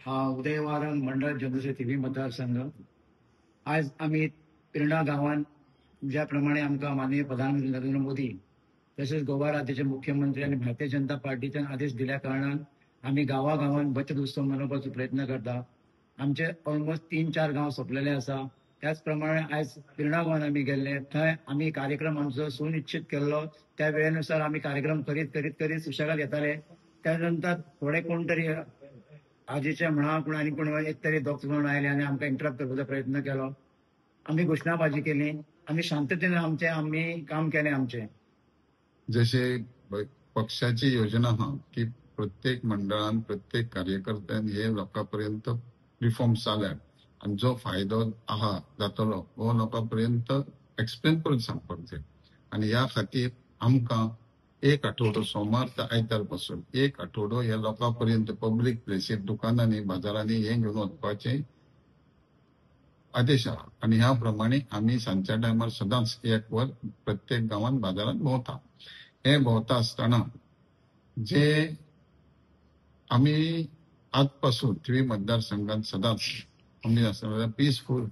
उदय वारंग, मंडळ जनसे थिवी मतदारसंघ. आज आमी पिर्णा गांवांत ज्या प्रमाणे आमकां माननीय प्रधानमंत्री नरेंद्र मोदी तशेंच गोवा राज्याचे मुख्यमंत्री आनी भारतीय जनता पार्टीच्यान आदेश दिल्या कारणान आमी गांवागांवांत बचत उत्सव मनोवपाचो प्रयत्न करता. आमचे ऑलमोस्ट 3-4 गांव सोंपलेले आसा. त्याच प्रमाणे आयज पिर्णा गांवांत आमी गेल्ले, थंय आमी कार्यक्रम आमचो सुनिश्चित केल्लो. त्या वेळेनुसार आमी कार्यक्रम करीत करीत करीत सुशेगाद येताले. त्या नंतर थोडे कोण तरी आजीचे म्हणा कोण आनी कोण एक तरी दोग जाण आयले आनी आमकां इंटरप्ट करपाचो प्रयत्न केलो. आमी घोशणाबाजी केली, आमी शांततेन आमचे आमी काम केलें आमचें. जशे पक्षाची योजना आहा की प्रत्येक मंडळान प्रत्येक कार्यकर्त्यान हे लोकां पर्यंत रिफॉर्म्स जाल्यात आनी जो फायदो आहा जातलो हो लोकां पर्यंत एक्सप्लेन करून सांगपाक जाय. आनी ह्या खातीर आमकां एक आठवडो सोमार ते आयतार पासून एक आठवडो ह्या लोकां पर्यंत पब्लीक प्लेसीर, दुकानांनी, बाजारांनी हें घेवन वचपाचें आदेश आहा. आनी ह्या प्रमाणे आमी सांजच्या टायमार सदांच एक वर प्रत्येक गांवांत बाजारांत भोंवता. हें भोंवता आसतना जे आमी आज पासून थिवी मतदारसंघात सदांच आमी आसतना पिसफूल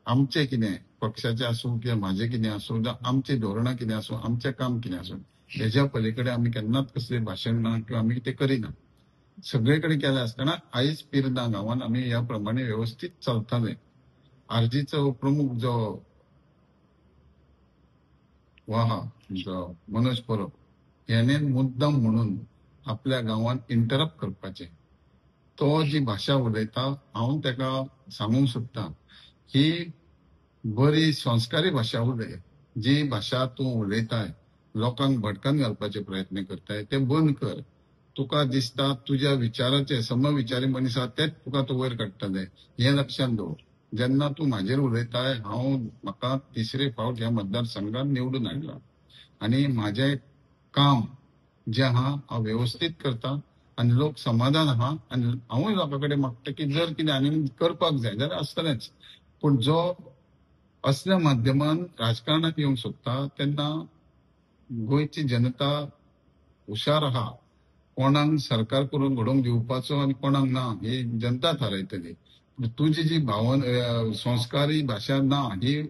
आमचें कितें पक्षाचें आसूं किंवा म्हाजें कितें आसूं जावं आमचीं धोरणां कितें आसूं, आमचें काम कितें आसूं, हेज्या पलीकडे आमी केन्नाच कसलें भाशण ना किंवा आमी तें करिना. सगळे कडेन केलें आसतना आयज पिर्ना गांवांत आमी ह्या प्रमाणे व्यवस्थीत चलताले. आरजीचो प्रमुख जो आहा जो मनोज परब हेणे मुद्दम म्हणून आपल्या गांवांत इंटरप्ट करपाचें, तो जी भाशा उलयता हांव ताका सांगूंक सोदता ही बरी संस्कारी भाशा उलय. जी भाशा तूं उलयताय लोकांक भटकान घालपाचे प्रयत्न करताय ते बंद कर. तुका दिसता तुज्या विचाराचे समविचारी मनीस आहा तेच तुका तूं वयर काडटले हें लक्षांत दवर. जेन्ना तूं म्हाजेर उलयताय, हांव म्हाका तिसरे फावट ह्या मतदारसंघात निवडून हाडला आनी म्हाजें काम जें आहा हांव वेवस्थीत करता आनी लोक समाधान आहा. आनी हांवूय लोकां कडेन मागता की जर कितें आनी करपाक जाय जाल्यार आसतलेंच, पूण जो असल्या माध्यमान राजकारणात येवंक सोदता तेन्ना गोंयची जनता हुशार आहा. कोणाक सरकार करून घडोवंक दिवपाचो आनी कोणाक ना ही जनता थारायतली. तुजी जी भावन संस्कारी भाशा ना ही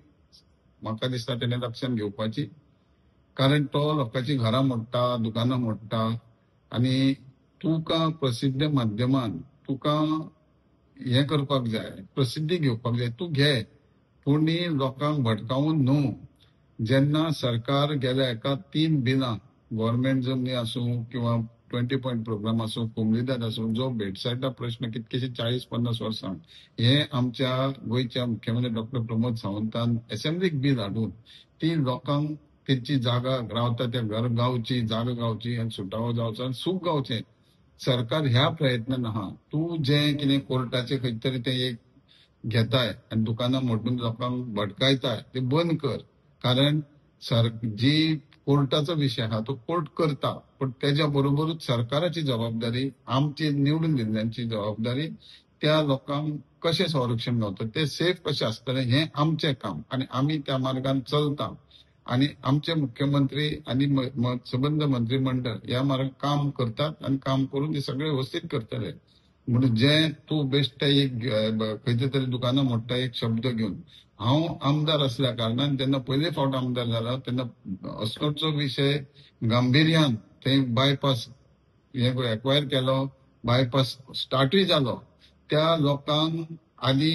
म्हाका दिसता तेणे लक्षांत घेवपाची, कारण तो लोकांची घरां मोडटा, दुकानां मोडटा आनी तुका प्रसिद्ध माध्यमान तुका हें करपाक जाय, प्रसिद्धी घेवपाक जाय, तूं घे, पूण लोकांक भटकावून न्हू. जेन्ना सरकार गेल्या एका 3 बिलां गव्हर्मेंट जमनी आसूं किंवा 20 पॉयंट प्रोग्राम आसूं, कोमलीदाद आसूं, जो भेटसायटा प्रश्न कितकेशे 40-50 वर्सां हे आमच्या गोंयच्या मुख्यमंत्री डॉक्टर प्रमोद सावंतान एसेंब्लीक बील हाडून ती लोकांक तेंची जागा रावता त्या घर गावची, जागा गावची आनी सुटावो जावचो आनी सूख गावचें, सरकार ह्या प्रयत्नान आहा. तूं जें कितें कोर्टाचें खंय तरी तें एक घेताय आनी दुकानां मोडून लोकांक भटकायताय तें बंद कर. कारण जी कोर्टाचो विशय आहा तो कोर्ट करता, पण तेज्या बरोबरूच सरकाराची जबाबदारी, आमची निवडून दिल्ल्यांची जबाबदारी त्या लोकांक कशें संरक्षण गावता, ते सेफ कशें आसतलें हें आमचें काम आनी आमी त्या मार्गान चलता. आनी आमचे मुख्यमंत्री आनी सबंद मंत्रीमंडळ ह्या मार्गान काम करतात आनी काम करून ते सगळे व्यवस्थीत करतले. म्हणून जे तूं बेश्टे एक खंयचे तरी दुकानां मोडटा एक शब्द घेवन, हांव आमदार आसल्या कारणान जेन्ना पयले फावट आमदार जाला तेन्ना अस्नोटचो विशय गांभिर्यान थंय बायपास हे एक्वायर केलो, बायपास स्टार्टूय जालो. त्या लोकांक आनी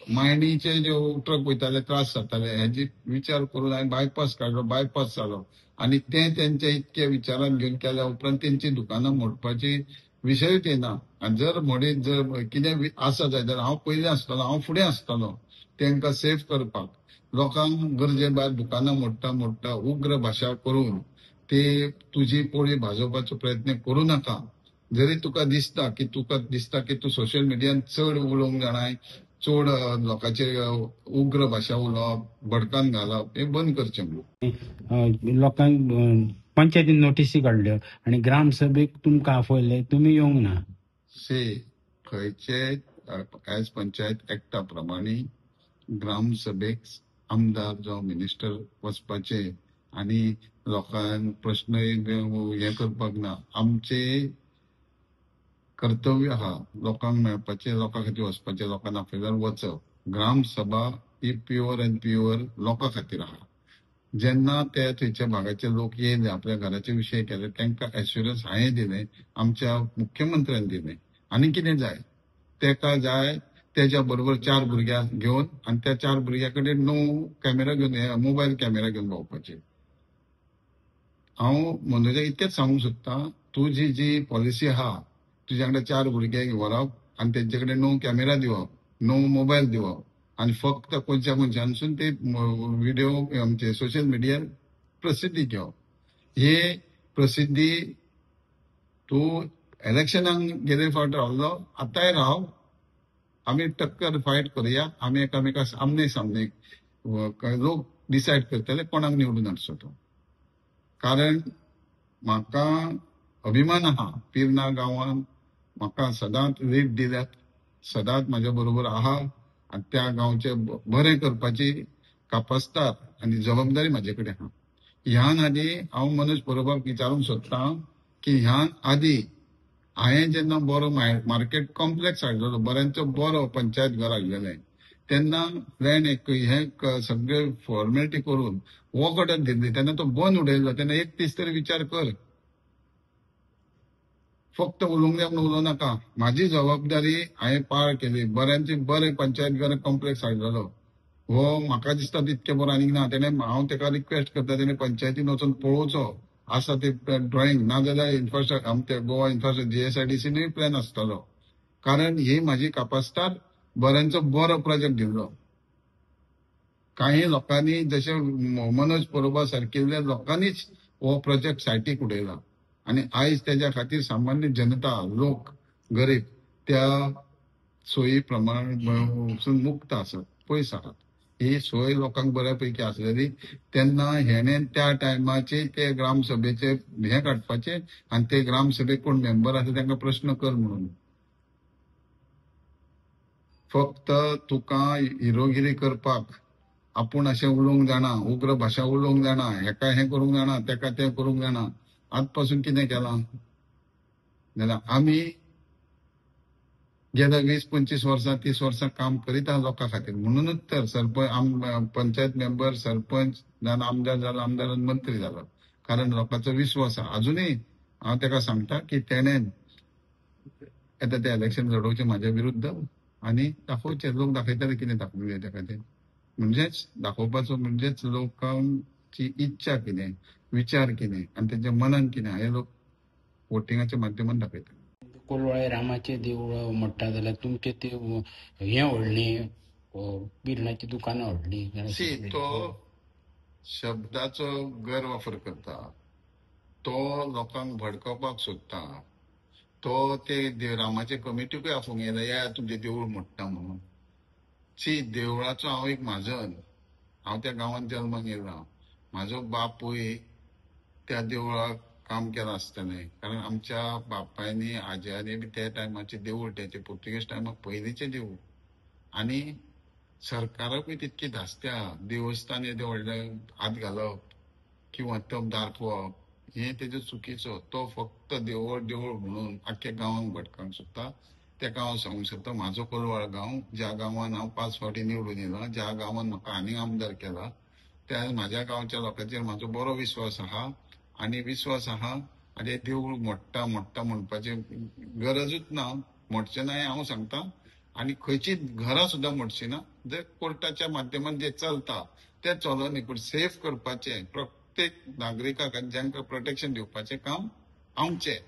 मायणीचे जे ट्रक वयताले त्रास जाताले हेजी विचार करून हांवें बायपास काडलो, बायपास जालो आनी ते तेंच्या इतके विचारान घेवन केल्या उपरांत तेंची दुकानां मोडपाची विशयूच येना. आनी जर मोडीत जर कितें आसा जाय जाल्यार हांव पयलीं आसतलो, हांव फुडें आसतलो तेंकां सेफ करपाक. लोकांक गरजे भायर दुकानां मोडटा मोडटा उग्र भाशा करून ते तुजी पोळी भाजोवपाचो प्रयत्न करूं नाका. जरी तुका दिसता की तूं सोशल मिडियान चड उलोवंक जाणाय, चड लोकांचेर उग्र भाशा उलोवप, भडकान घालप हें बंद करचें म्हणून. लोकांक पंचायतीन नोटीसी काडल्यो आनी ग्रामसभेक तुमकां आफयले, तुमी येवंक ना. से खंयचे एज पंचायत एक्टा प्रमाणे ग्रामसभेक आमदार जावं मिनिस्टर वचपाचे आनी लोकांक प्रश्न हें करपाक ना. आमचे कर्तव्य आहा लोकांक मेळपाचें, लोकां खातीर वचपाचें, लोकांक आपयल्यार वचप. ग्रामसभा ही प्युअर अँड प्युअर लोकां खातीर आहा. जेन्ना ते थंयच्या भागाचे लोक येयले, आपल्या घराचे विशय केले, तांकां एश्युरन्स हांवें दिलें, आमच्या मुख्यमंत्र्यान दिलें. आनी कितें जाय तेका जाय, तेज्या बरोबर 4 भुरग्यांक घेवन आनी त्या 4 भुरग्यां कडेन णव कॅमेरा घेवन, मोबायल कॅमेरा घेवन भोंवपाचें. हांव मनोजाक इतकेंच सांगूंक सोदतां, तुजी जी पॉलिसी आहा, तुज्या वांगडा 4 भुरगे व्हरप आनी तेंचे कडेन 9 कॅमेरा दिवप, 9 मोबायल दिवप आनी फक्त खंयच्या खंयच्यानसून ते व्हिडिओ आमचे सोशल मिडियार प्रसिद्धी घेवप. हे प्रसिद्धी तूं इलेक्शनाक गेले फावट रावलो, आतांय राव, आमी टक्कर फायट करुया, आमी एकामेका आमने सामने लोक डिसायड करतले कोणाक निवडून हाडचो तो. कारण म्हाका अभिमान आहा, पिर्णा गांवान म्हाका सदांच लीड दिल्यात, सदांच म्हाज्या बरोबर आहा आनी त्या गांवचें बरें करपाची कापस्तार आनी जबाबदारी म्हाजे कडेन आहा. ह्यान आदी हांव मनोज परबाक विचारूंक सोदतां की ह्यान आदी हांवें जेन्ना बरो मार्केट कॉम्प्लेक्स हाडलेलो, बऱ्यांचो बरो पंचायत घर हाडलेलें, तेन्ना प्लॅन एक हें सगळे फॉर्मेलिटी करून वखद दिल्ली, तेन्ना तो बंद उडयलो. तेन्ना एक दीस तरी विचार कर, फक्त उलोवंक जाय म्हणून उलोवं नाका. म्हाजी जबाबदारी हांवें पार केली, बऱ्यांचे बरें पंचायत घर कॉम्प्लेक्स हाडलेलो, हो म्हाका दिसता तितकें बरो आनीक ना. तेणें हांव तेका रिक्वेस्ट करता, तेणें पंचायतीन वचून पळोवचो आसा ते ड्रॉइंग, नाजाल्यार इन्फ्रास्ट्रक्चर आमच्या गोवा इन्फ्रास्ट्रक्चर GSIDC plan आसतलो. कारण ही म्हाजी कापस्तार बऱ्यांचो बरो प्रोजेक्ट दिल्लो. काही लोकांनी जशे मनोज परोबा सारकिल्ल्या लोकांनीच हो प्रोजेक्ट सायटीक उडयला आनी आयज तेज्या खातीर सामान्य जनता, लोक गरीब त्या सोयी प्रमाण मुक्त आसात, पयस आहात. ही सोय लोकांक बऱ्या पैकी आसलेली तेन्ना हेणें त्या टायमाचे ते ग्रामसभेचे हें काडपाचें आनी ते ग्रामसभेक कोण मेंबर आसा तांकां प्रश्न कर म्हणून. फक्त तुका हिरोगिरी करपाक आपूण अशें उलोवंक जाणा, उग्र भाशा उलोवंक जाणा, हेका हें करूंक जाणा, तेका तें करूंक जाणा, आत पासून कितें केलां जाल्यार आमी गेल्या 20-25 वर्सां 30 वर्सां काम करीत आहा लोकां खातीर. म्हणूनच तर सरपंच, पंचायत मेंबर, सरपंच जावन आमदार जालो, आमदार मंत्री जालो, कारण लोकांचो विस्वास आहा. अजुनूय हांव तेका सांगता की तेणें येता तें इलेक्शन लडोवचें म्हाज्या विरुद्ध आनी दाखोवचें, लोक दाखयतले कितें दाखोवंक जाय तेका तें. म्हणजेच दाखोवपाचो म्हणजेच लोकांची इच्छा कितें, विचार कितें आनी तेंच्या मनान कितें हे लोक वोटिंगाच्या माध्यमान दाखयतात. कोलवाळे रामाचें देवूळ म्हणटा जाल्यार तुमचें ते हें व्हडलें बिरणाची दुकानां व्हडलीं. सी, तो शब्दाचो गैरवापर करता, तो लोकांक भडकोवपाक सोदता, तो ते रामाचे कमिटीकूय आपोवंक येयला, या तुमचें देवूळ मोडटा म्हणून. सी, देवळाचो हांव एक म्हाजन, हांव त्या गांवांत जल्माक येयला, म्हाजो बापूय त्या देवळाक काम केलां आसतलें, कारण आमच्या बापायनी आजयांनी बी त्या टायमाचें देवूळ, तेचे पुर्तुगेज टायमाक पयलींचें देवूळ. आनी सरकाराकूय तितकी धास्ती आहा, देवस्थान येदें व्हडलें हात घालप किंवा तो दाखोवप हें तेजो चुकीचो. तो फक्त देवूळ देवूळ म्हणून आख्ख्या गांवांक भटकावंक सोदता. तेका हांव सांगूंक सोदता, म्हाजो कोलवाळ गांव, ज्या गांवान हांव 5 फावटी निवडून येयला, ज्या गांवान म्हाका आनीक आमदार केला, त्या म्हाज्या गांवच्या लोकांचेर म्हाजो बरो विस्वास आहा आनी विस्वास आहा. आनी देवूळ मोडटा मोडटा म्हणपाचें गरजूच ना, मोडचें ना हें हांव सांगता. आनी खंयची घरां सुद्दां मोडची ना, जे कोर्टाच्या माध्यमान जें चलता तें चलोवनी, पूण सेफ करपाचें प्रत्येक नागरिकाक आनी जांकां प्रोटेक्शन दिवपाचें काम आमचें.